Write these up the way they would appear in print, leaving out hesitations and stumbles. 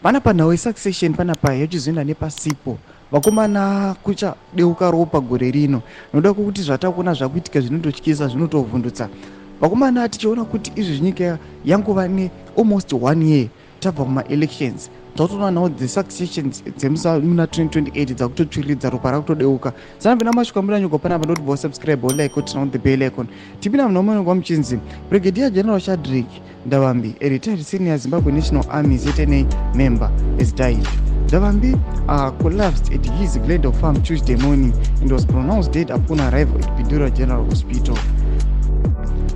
Panapa nhau yesuccession panapa yachizoenda nepasipo. Vakomana, kuchadeuka ropa gore rino noda kwekuti zvatakuona zvakuitika zvinototyisa, zvinotovhundutsa vakomana. Tichiona kuti izvi nyika yangova nealmost one year tabva kumaelections, takutoona nhau dzesuccessions dzemuna 2028 dzakutotsviriridza, ropa rakutodeuka. Sanapinda masvika mudanyorwa panapa, ndoti subscribe, like, turn on the bell icon. Tipinda munhu wamunongwa muchinzi Brigadier General Shadrick Ndavambi, a retired senior Zimbabwe National Army, ZNA, member, has died. Ndavambi collapsed at his Glendale farm Tuesday morning and was pronounced dead upon arrival at Bindura General Hospital.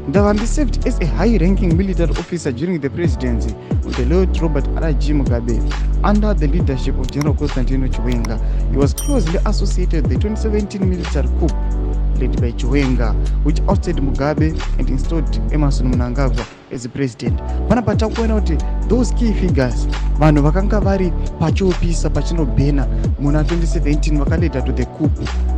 Ndavambi served as a high-ranking military officer during the presidency of the late Robert R.G. Mugabe under the leadership of General Constantino Chiwenga. He was closely associated with the 2017 military coup led by Chiwenga, which ousted Mugabe and installed Emerson Mnangagwa as president. Panapa takuona kuti those key figures, vanhu vakanga vari pachiopisa pachinobhena muna 2017, vakaleda to the coup,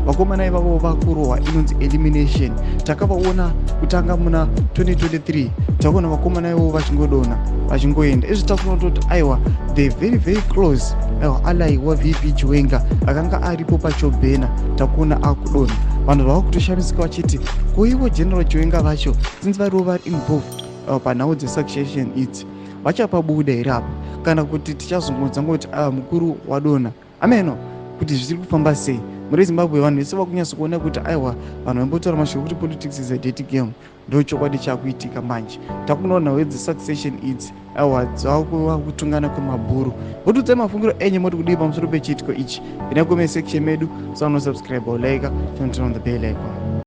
vakomana ivavo vakurohwa inonzi elimination. Takavaona kutanga muna 2023, takaona vakomana ivavo vachingodonha, vachingoenda. Izvi takuona kutoti aiwa, the very very close, aiwa, ally waVP Chiwenga akanga aripo pachobhena, takuona akudonha. Vanhu vava kutoshamisika vachiti, koivo General Chiwenga vacho, since varivo vari involved panhau dzesuccession idzi, vachapabuda here apa, kana kuti tichazongonzwa ngoti ava mukuru wadonha? Ameno kuti zvichiri kufamba sei muri Zimbabwe. Vanhu vese vakunyatso kuona kuti aiwa, vanhu vaimbotaura mashoko kuti politics is a dirty game, ndo chokwadi chakuitika manje. Takunoona nhau dzesuccession idzi, aiwa, dzakuva kutungana kwemabhuru. Votudzai mafungiro enyu, moti kudii pamusoro pechiitiko ichi? Ina comment section medu. Sanosubscribe, like, turn on the bell icon.